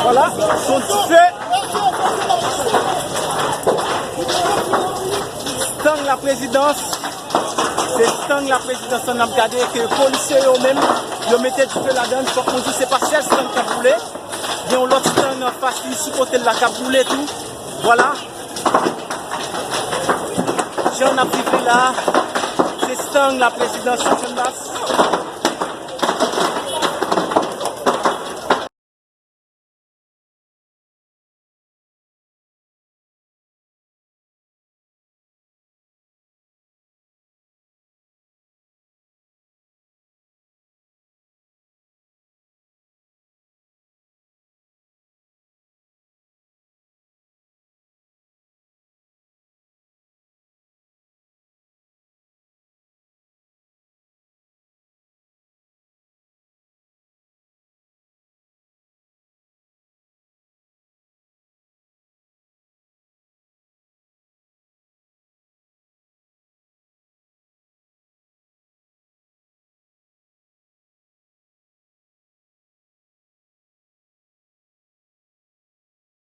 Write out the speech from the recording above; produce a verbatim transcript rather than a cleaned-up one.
Vwala, se yon dife. Stang laprezidans. Se stang laprezidans lan n ap gade ke polisye yo menm, yo mete dife ladan l. Fòk nou di se pa sèl stang k ap boule. Gen yon lòt stang anfas li sou kote l la k ap boule tou. Vwala. Jan n ap viv li la, se stang laprezidans St. John Baptist.